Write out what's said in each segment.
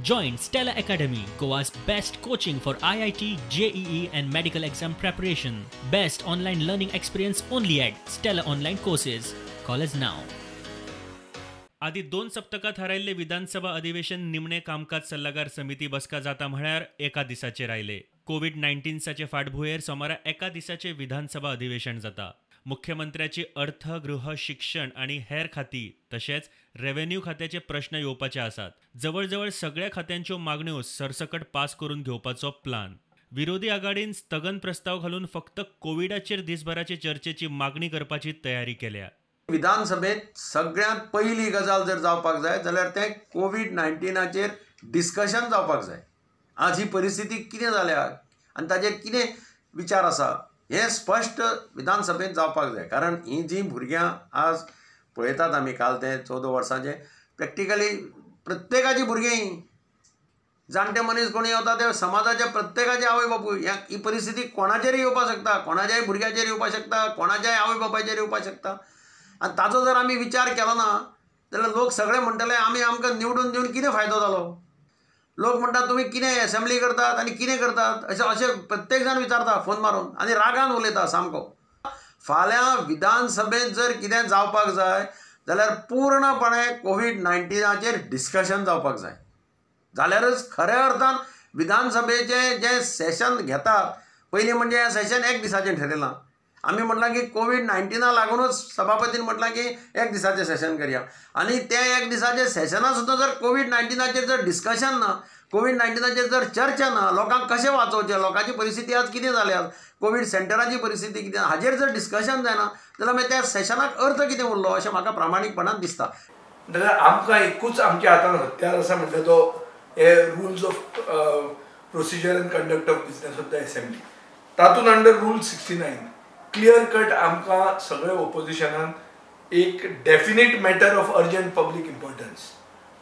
Join Stella Academy, Goa's best coaching for IIT, JEE and medical exam preparation. Best online learning experience only at Stella Online Courses. Call us now. आदी 2 सप्तकां थारायल्ले विधानसभा अधिवेशन निमणे कामकाज सल्लागार समिती बसका जाता म्हळ्यार एका दिसाचेर आयले. कोवीड-19 फाटभुंयेर सोमारा एका दिसाचे विधानसभा अधिवेशन जाता. मुख्यमंत्र्याची अर्थ, गृह, शिक्षण आनी हेर खाती तशेंच रेव्हेन्यू खात्याचे प्रश्न येवपाचे आसात. जवळजवळ सगळ्या खात्यांच्यो मागण्यो सरसकट पास करून घेवपाचो प्लान. विरोधी आघाडीन स्थगन प्रस्ताव घालून फक्त कोविडाचेर दिसभराचे चर्चेची मागणी करपाची तयारी केल्या. विधानसभेत सगळ्यांत पयली गजाल जर जावपाक जाय जाल्यार तें कोवीड-19चेर डिस्कशन जावपाक जाय. आज ही परिस्थिती कितें जाल्या आनी ताजेर कितें विचार आसा हें स्पश्ट विधानसभेत जावपाक जाय. कारण हीं जीं भुरग्यां आज पळयतात आमी, काल तें 14 वर्सांचें प्रॅक्टिकली प्रत्येकाचीं भुरगीं हीं, जाणटे मनीस कोणी वता ते समाजाच्या प्रत्येकाचे आवय बापूय. ही परिस्थिती कोणाचेरय येवपाक शकता, कोणाच्याय भुरग्याचेर येवपाक शकता, कोणाच्याय आवय बापायचेर येवपाक शकता. आनी ताचो जर आमी विचार केलो ना जाल्यार लोक सगळे म्हणटले आमी आमकां निवडून दिवन कितें फायदो जालो. लोक म्हणटात तुमी कितें एसेंब्ली करतात आनी कितें करतात अशें अशें प्रत्येक जाण विचारता फोन मारून आनी रागान उलयता सामको. फाल्यां विधानसभेंत जर कितें जावपाक जाय जाल्यार पूर्णपणे कोवीड-19चेर डिस्कशन जावपाक जाय. जाल्यारच खऱ्या अर्थान विधानसभेचें जें सेशन घेतात, पयलीं म्हणजे हें सेशन एक दिसाचें ठरयलां. आमी म्हटलां की कोवीड-19 लागूनच सभापतीन म्हटलां की एक दिसाचें सेशन करया आनी तें एक दिसाचें सेशना सुद्दां जर कोवीड-19चेर जर डिस्कशन ना, कोवीड-19चेर जर चर्चा ना, लोकांक कशें वाचोवचें, लोकांची परिस्थिती आज कितें जाल्या, कोवीड सेंटराची परिस्थिती कितें, हाजेर जर डिस्कशन जायना जाल्यार मागीर त्या सेशनाक अर्थ कितें उरलो अशें म्हाका प्रामाणीकपणान दिसता. जाल्यार आमकां एकूच आमच्या हातान हत्यार आसा म्हणटा तो हे rules of procedure and conduct of business of the assembly. तातूंत अंडर रूल 69 क्लियर कट आमकां सगळे ओपोजिशनान एक definite matter of urgent public importance.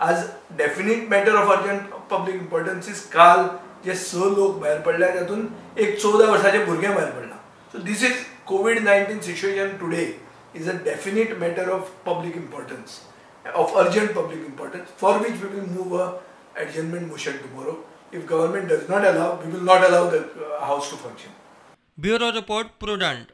आज definite matter of urgent public importance is काल जे 6 लोक भायर पडल्या तातूंत एक 14 वर्साचें भुरगें भायर पडलां. So this is COVID-19 situation today is a definite matter of public importance, of urgent public importance, for which we will move a adjournment motion tomorrow. If government does not allow, we will not allow the house to function. Bureau report, Prudent.